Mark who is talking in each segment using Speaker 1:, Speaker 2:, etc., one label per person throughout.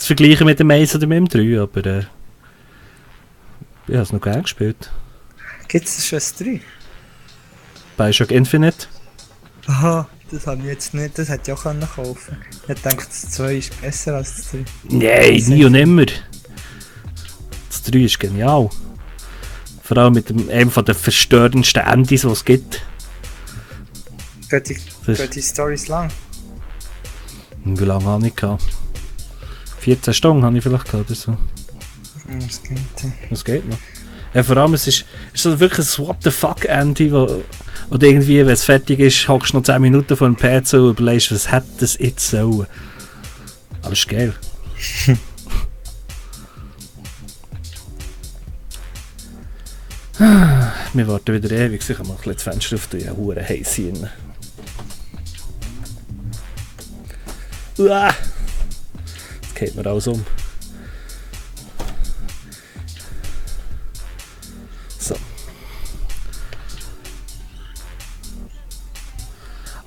Speaker 1: zu vergleichen mit dem 1 oder mit dem 3, aber ich habe es noch gerne gespielt.
Speaker 2: Gibt es schon das 3?
Speaker 1: Bioshock Infinite?
Speaker 2: Aha, das habe ich jetzt nicht, das hätte ich auch kaufen können. Ich denke, das 2 ist besser als das 3.
Speaker 1: Nein, nie und nimmer. Das 3 ist genial. Vor allem mit einem von den verstörendsten Endis, die es gibt.
Speaker 2: Geht die Storys lang?
Speaker 1: Wie lange habe ich gehabt? 14 Stunden habe ich vielleicht gehabt oder so.
Speaker 2: Das geht.
Speaker 1: Das geht noch. Ja, vor allem, es ist so wirklich ein What the fuck Andy, wo irgendwie, wenn es fertig ist, hockst du noch 10 Minuten vor dem PC und überlegst, was hätte das jetzt sollen. Aber es ist geil. Wir warten wieder ewig, sicher mal ein bisschen das Fenster auf die Huren heiß hin. Jetzt geht mir alles um. So.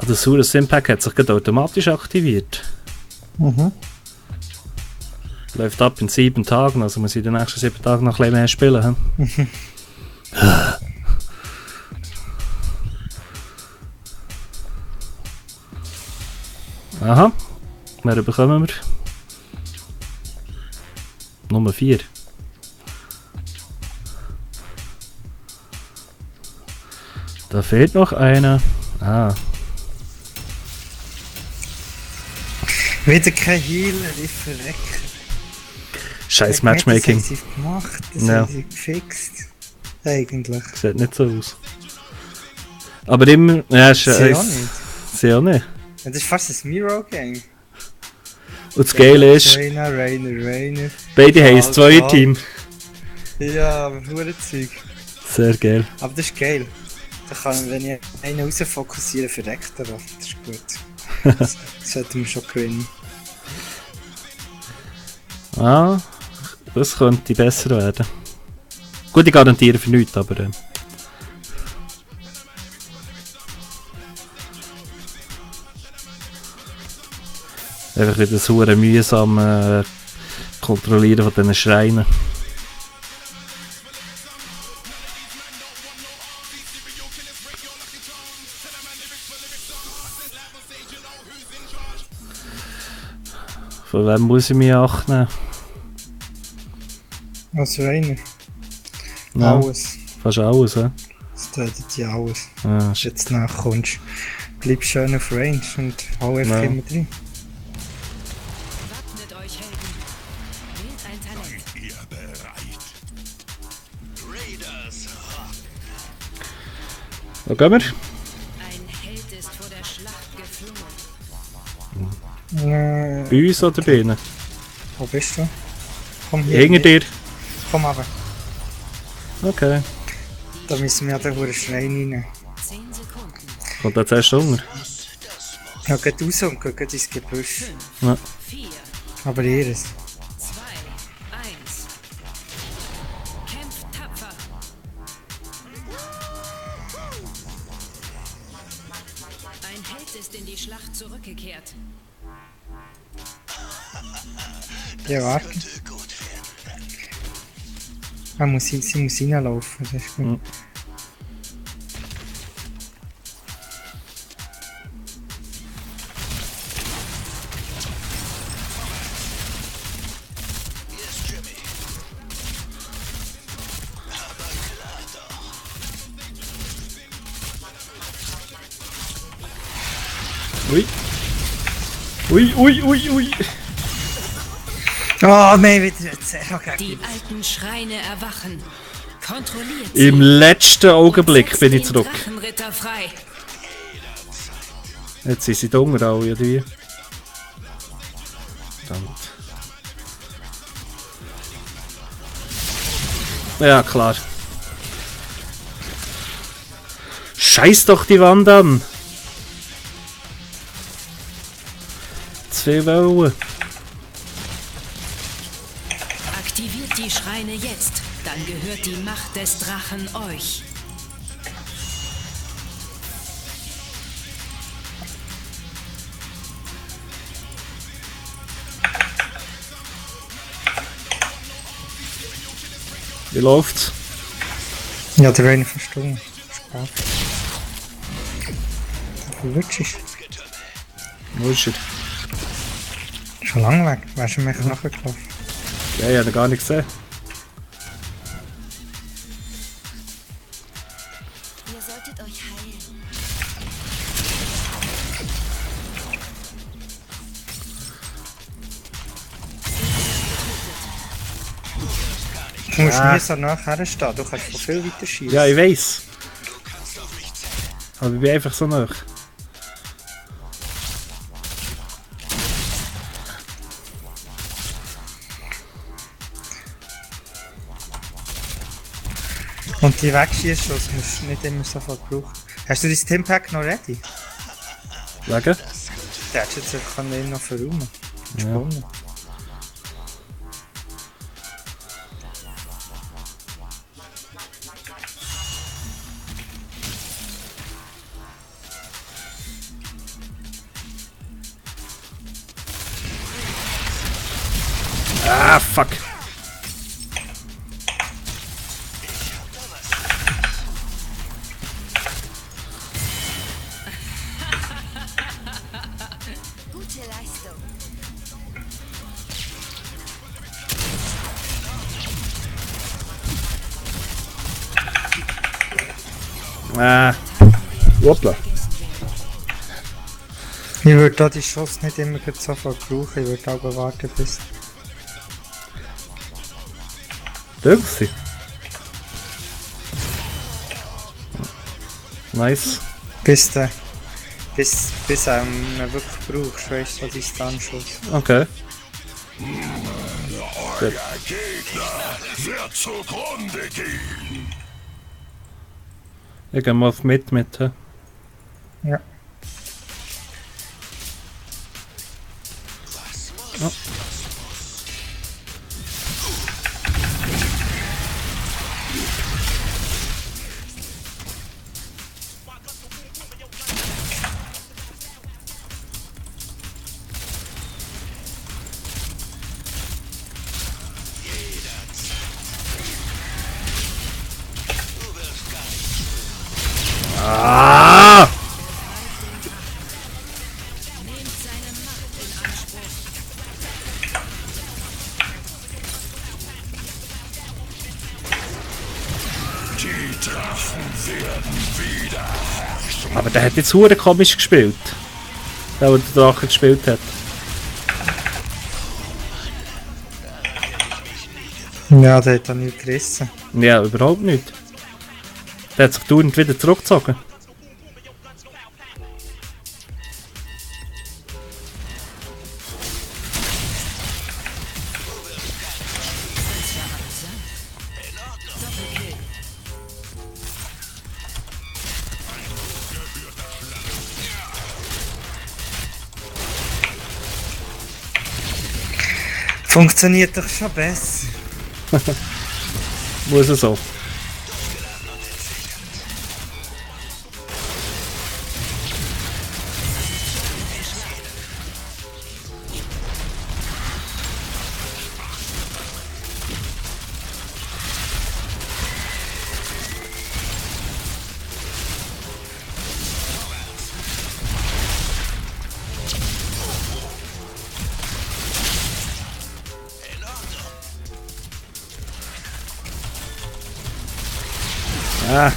Speaker 1: Das saure Simpack hat sich gerade automatisch aktiviert.
Speaker 2: Mhm.
Speaker 1: Läuft ab in 7 Tagen, also muss ich in den nächsten 7 Tagen noch ein bisschen mehr spielen. Aha, wer bekommen wir? Nummer 4. Da fehlt noch einer. Ah.
Speaker 2: Wieder kein Healer, ich verrecke.
Speaker 1: Scheiß Matchmaking.
Speaker 2: Das haben sie gemacht, das
Speaker 1: Ja.
Speaker 2: haben sie gefixt. Eigentlich.
Speaker 1: Sieht nicht so aus. Aber immer. Ja,
Speaker 2: Sie auch nicht.
Speaker 1: Sie auch nicht.
Speaker 2: Ja, das ist fast ein Miro-Game.
Speaker 1: Und das Geile ist,
Speaker 2: Rainer.
Speaker 1: beide haben ein Zweierteam.
Speaker 2: Ja, aber Hurenzeug.
Speaker 1: Sehr geil.
Speaker 2: Aber das ist geil. Da kann, wenn ich einen rausfokussiere, verreckt er. Das ist gut. Das sollten wir schon gewinnen.
Speaker 1: Ah, das könnte besser werden. Gut, ich garantiere für nichts, aber... einfach wieder so mühsam kontrollieren von diesen Schreinen. Von wem muss ich mich achten?
Speaker 2: Was Rainer?
Speaker 1: Ja,
Speaker 2: Alles.
Speaker 1: fast alles, ja.
Speaker 2: Das tötet ja alles.
Speaker 1: Ah,
Speaker 2: Wenn du jetzt nachkommst, bleib schön auf Range und hau einfach immer drin.
Speaker 3: Wappnet euch, Helden. Wählt ein Talent.
Speaker 4: Ihr bereit? Raiders
Speaker 1: Wo gehen wir?
Speaker 3: Ein Held ist vor der Schlacht geflohen.
Speaker 1: Bei uns oder bei ihnen?
Speaker 2: Wo bist du? Komm hier.
Speaker 1: Hinter dir?
Speaker 2: Komm aber.
Speaker 1: Okay.
Speaker 2: Da müssen wir ja den Schrein rein.
Speaker 3: 10 Sekunden.
Speaker 1: Kommt da zuerst Hunger?
Speaker 2: Ja, geht raus und geht ins Gebüsch.
Speaker 1: Ja.
Speaker 3: 4,
Speaker 2: Aber ihres.
Speaker 3: 2, 1. Kämpft tapfer. Ein Held ist in die Schlacht zurückgekehrt.
Speaker 2: Ja, warte. Sie muss reinlaufen, das ist gut.
Speaker 1: Mhm. Ui.
Speaker 2: Oh nein, wieder Zero
Speaker 3: Die alten Schreine erwachen. Kontrolliert
Speaker 1: Im letzten Augenblick bin ich zurück.
Speaker 3: Drachenritter frei.
Speaker 1: Jetzt sind sie dunkel alle, oder wie? Verdammt. Ja, klar. Scheiß doch die Wand an! Zu viel Wellen.
Speaker 3: Aktiviert die Schreine jetzt. Dann gehört die Macht des Drachen euch.
Speaker 1: Wie läuft's?
Speaker 2: Ja, der eine verstummt. Spät. Wie lutschig.
Speaker 1: Wo ist er?
Speaker 2: Schon lange weg. Wärst du mich nachgelaufen?
Speaker 1: Ja, ich habe ihn gar nicht gesehen.
Speaker 3: Ihr solltet euch heilen.
Speaker 2: Du musst mir so nachher stehen. Du kannst von viel weiter schießen.
Speaker 1: Ja, ich weiss. Aber ich bin einfach so nah.
Speaker 2: Und die Wegschießschuss musst du nicht immer sofort brauchen. Hast du dein Teampack noch ready?
Speaker 1: Wegen?
Speaker 2: Der hat jetzt kann ihn noch verräumen.
Speaker 1: Ja.
Speaker 2: Spannend.
Speaker 1: Ah, fuck.
Speaker 3: Gute Leistung.
Speaker 1: Ah. Hoppla.
Speaker 2: Ich würde da die Schuss nicht immer sofort brauchen. Ich würde auch warten bis...
Speaker 1: Dürfen. Nice.
Speaker 2: Bis man wirklich brauchst, weißt du, so Distanzschuss.
Speaker 1: Okay. Gut.
Speaker 4: Gegner wird zugrunde gehen.
Speaker 1: Ich gehe mal auf mit. Hä?
Speaker 2: Ja.
Speaker 1: Oh. Ah!
Speaker 3: Nehmt seine Macht in Anspruch.
Speaker 4: Die Drachen werden wieder herrschen.
Speaker 1: Aber der hat jetzt hure komisch gespielt. Der der Drache gespielt hat.
Speaker 2: Ja, der hat da nicht gerissen.
Speaker 1: Ja, überhaupt nicht. Der hat sich dauernd wieder zurückgezogen.
Speaker 2: Funktioniert doch schon besser.
Speaker 1: Muss es so. Ah.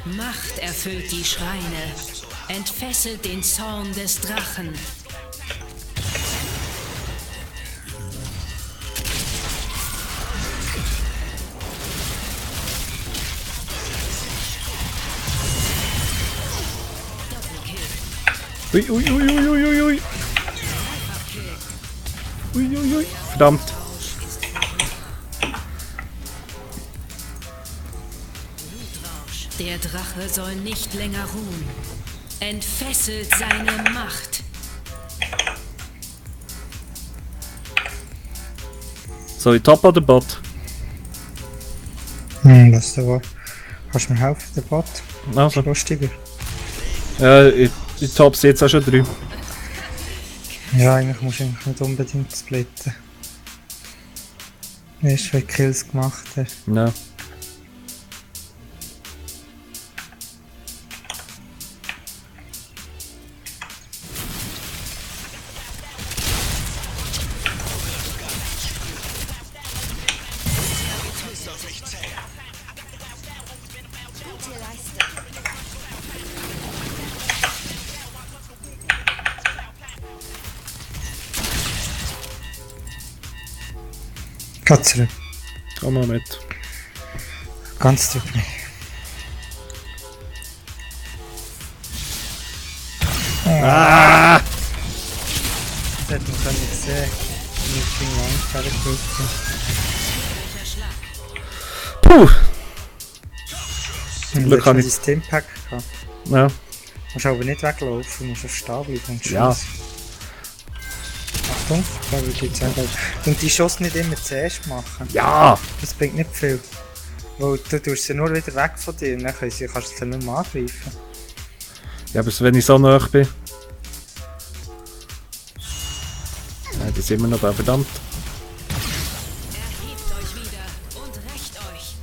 Speaker 3: Macht erfüllt die Schreine. Entfesselt den Zorn des Drachen.
Speaker 1: Ui, ui, ui, ui, ui, ui, ui. Ui, ui, ui. Verdammt.
Speaker 3: Der Drache soll nicht länger ruhen. Entfesselt seine Macht.
Speaker 1: So, ich top oder Bot?
Speaker 2: Das ist der War. Kannst du mir helfen, der Bot?
Speaker 1: Also,
Speaker 2: Lustiger.
Speaker 1: ich top jetzt auch schon 3.
Speaker 2: Ja, eigentlich musst du nicht unbedingt splitten. Erst 2 Kills gemacht hast.
Speaker 1: Ja.
Speaker 2: Geh zurück.
Speaker 1: Komm mal mit.
Speaker 2: Ganz zurück nicht.
Speaker 1: Ah!
Speaker 2: Das hätte man können sehen. Ich bin lang hergekommen.
Speaker 1: Puh!
Speaker 2: Und
Speaker 1: Glück
Speaker 2: jetzt
Speaker 1: habe
Speaker 2: habe
Speaker 1: ich-
Speaker 2: ich das Stimpack gehabt.
Speaker 1: Ja.
Speaker 2: Du musst aber nicht weglaufen, du musst auf Stehen bleiben und
Speaker 1: Ja.
Speaker 2: schiessen. Achtung, ich glaube, ich gehe und die Schuss nicht immer zuerst machen.
Speaker 1: Ja!
Speaker 2: Das bringt nicht viel. Weil du tust sie nur wieder weg von dir und dann kannst du sie nicht mehr angreifen.
Speaker 1: Ja, aber wenn ich so nah bin. Ja, die sind immer noch da, verdammt.
Speaker 3: Erhebt euch wieder und rächt euch.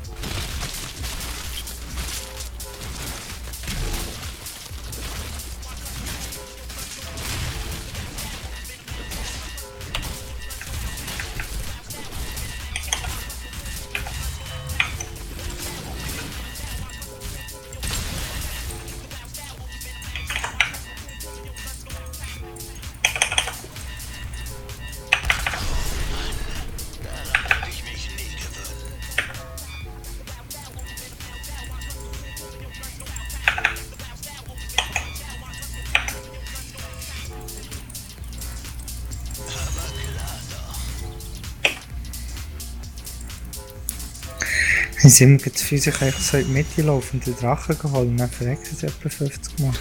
Speaker 2: Ich sehe immer das Physik eigentlich so in die Mitte laufen und den Drachen geholt und dann verreckt es etwa 50 Mal.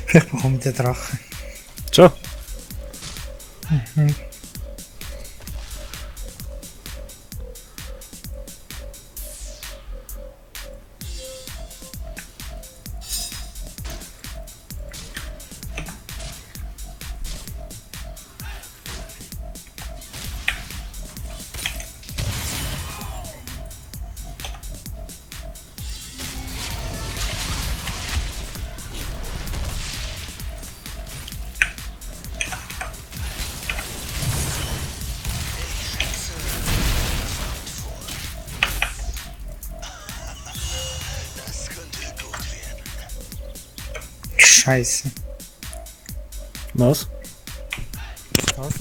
Speaker 2: Vielleicht bekomme ich den Drachen.
Speaker 1: Schon.
Speaker 2: Scheiße.
Speaker 1: Was?
Speaker 2: Was?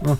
Speaker 1: Ah.